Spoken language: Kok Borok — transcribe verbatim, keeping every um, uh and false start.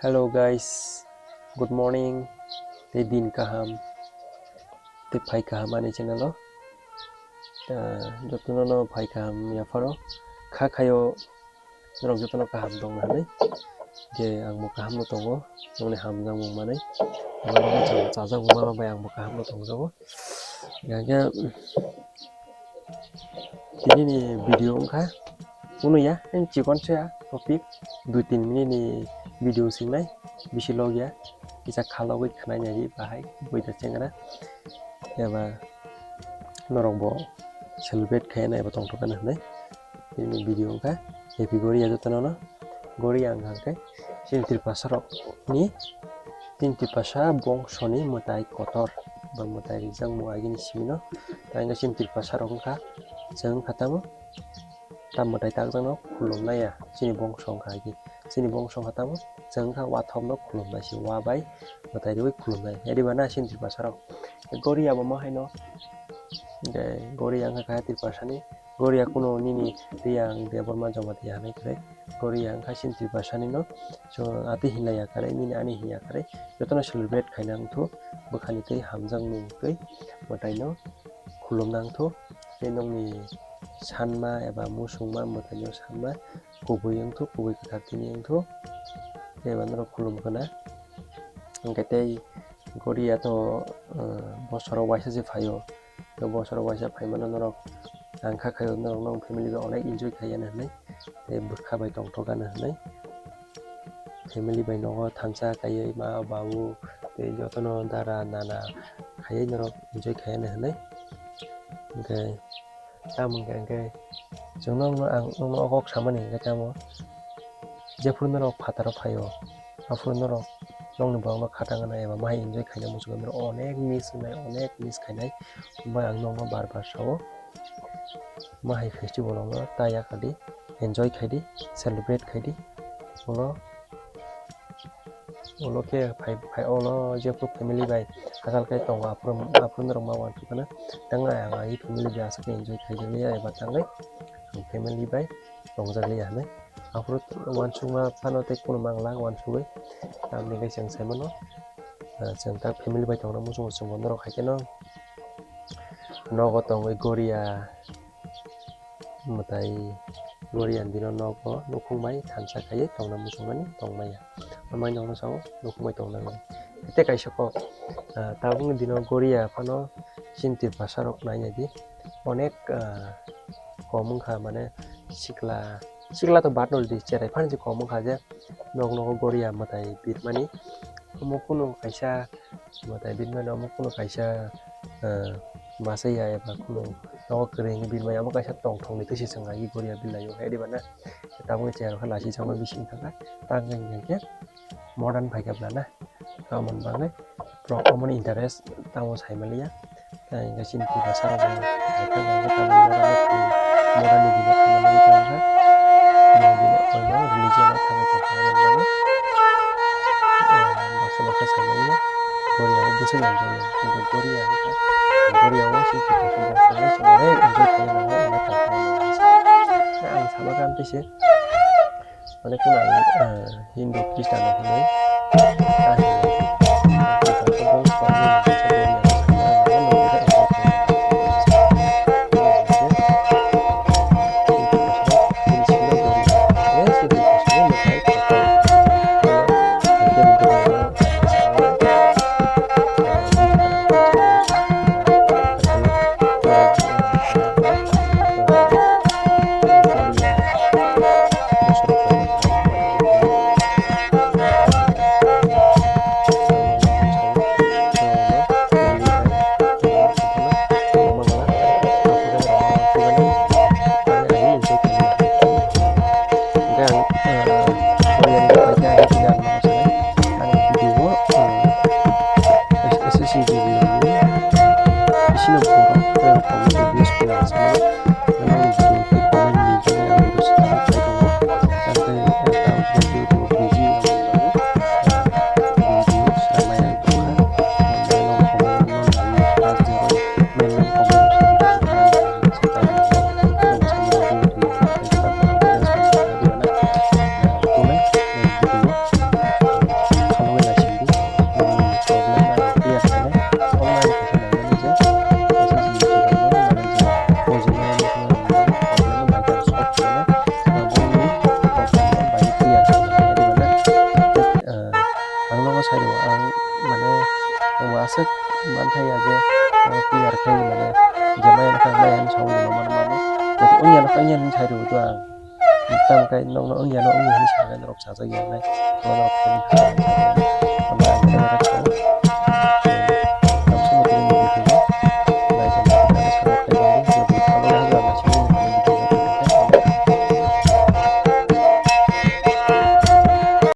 Hello guys, good morning. Tei din kaham, tei phai kaham ani channel o. Ah, jotono no phai kaham yapharo. Kha khayo norok jotono kaham tongna hinwi. Je ang bo kaham no tongo, nokni hamjakmung manwi. Abo no chajak bo mama bai ang bo kaham no tongjago. Hingkhe tini ni video wngkha. Kunu ya, ang chikon se ya, topic dui tin minute ni video singnai, bisi log ya, kisa khalogwi khwnai nai bahai, boida chengra, eba norok bo celebrate khaina eba tongthok ani hinwi. Bini video wngkha Happy Goria jotono no. Goria wngkha khe chini Tiprasa rok ni, chini Tiprasa bongso ni mwtai kotor ba mwtai rijak mung agini simi no. Tai wngkha chini Tiprasa rok wngkha, chwng wngkha tamo ta mwtai takjak no khulum nai ya, chini bongso wngkha agi. Chini bongso wngkha tamo chwng wngkha wathop no khulum nai, si wa bai mwtai riwi khulum nai. Edi bana chini Tiprasa rok Goria bo ma hai no. Hingkhe Goria wngkha kha Tiprasa ni. Goria kunu nini Riyang Debbarma Jamatia hinwi kwrwi. Goria wngkha chini Tiprasa ni no. So, ati hinlaiya kwrwi, nini ani hinya kwrwi. Jotono celebrate khaina wngthu. Bwkhani tei hamjakmung tei mwtaino khulumna wngthu. Tei nokni sanma eba musungma mwtaino sanma kubui wngthu, kubui kwthar tini wngthu. Tei eba norok khulum khna. Hingkhe tei Goria to, uh, bosoro waisa se phaio. Tei bosoro waisa phaimano norok ang kha khaio, norok no family bai onek enjoy khaiya hinwi. Tei bwkha bai tongthok gana hinwi. Family bai nogo thansa khaiwi ma babu tei jotono dara nana khaiwi norok enjoy khaiya hinwi. Hingkhe Tamo hingkha hingkhe chwng nokno ang nokno o kok samani hingkhe tamo jephuru norok phataro phaio, aphuru norok nokni borokno khatang wngnai eba mahai enjoy khaina muchungo norok onek miss wngnai, onek miss khainai. Omo ang nokno bar bar sao, mahai festival rokno ta yakardi, enjoy khaidi, celebrate khaidi, ulo. Ulo khe phai, phai, ulo jephuru family bai hachal khe tongo, aphuru, aphuru norok ma uansuk phano, tang ai ang ai family bai aswk khe enjoy khaijak liya eba tang ai ang family bai tongjak liya hinwi. Aphuru uansukma phano tei kunu mangla uansugwi, tamni hwnkhe chwng sai mano, ah, chwng ta family bai tongna muchungo chwng bo norok hai kheno nogo tongwi Goria. Mwtai Goria ni dino nogo nukhung bai thansa khaiwi tongna muchungmani tongmaya. Amai nokno sao nukhung bai tongna nang. Tei kaisa kok, ah, tabukni dino Goria phano chini Tiprasa rok nainai di. Onek, ah, kom wngkha, mane sikla, sikla to bad nol di, cherai phano se kom wngkha je nok nogo Goria mwtai birmani. Omo kunu kaisa mwtai birmani, omo kunu kaisa, ah, masa ya eba kunu nogo kwrwi hinwi birmani, omo kaisa tongthokni twi se chwng agi Goria birlaio, hai diba na? Tabukni chair rok khe lachijak ma bising thangkha, tang hwnkhe modern phaikha bwla na, tamoni bagwi borok omoni interest tamo saimaliya. Tei hingke chini Tiprasa rok bo hai khe modern ni bini khamani wngkha, bini bini omo religion o thangwi tongkha, baksa baksa saimanya Korea o bwswk enjoy ya, kintu Korea wngkha, Korea o chini Tiprasa rok thangwi chwng enjoy khaina nango, onek kok ang sama khe amtwi se. Mane kunu ang, ah, Hindu Christian rok hinwi ta hinwi. Aswk manthai ya je, omo clear khai mane, je maya nokha maya hinwi saui mano mano. Jadi wngya nokha wngya hinwi sai rwdo ang. Tamo khe nokno wngya no wngya hinwi saui norok sajagya nai. Norok khe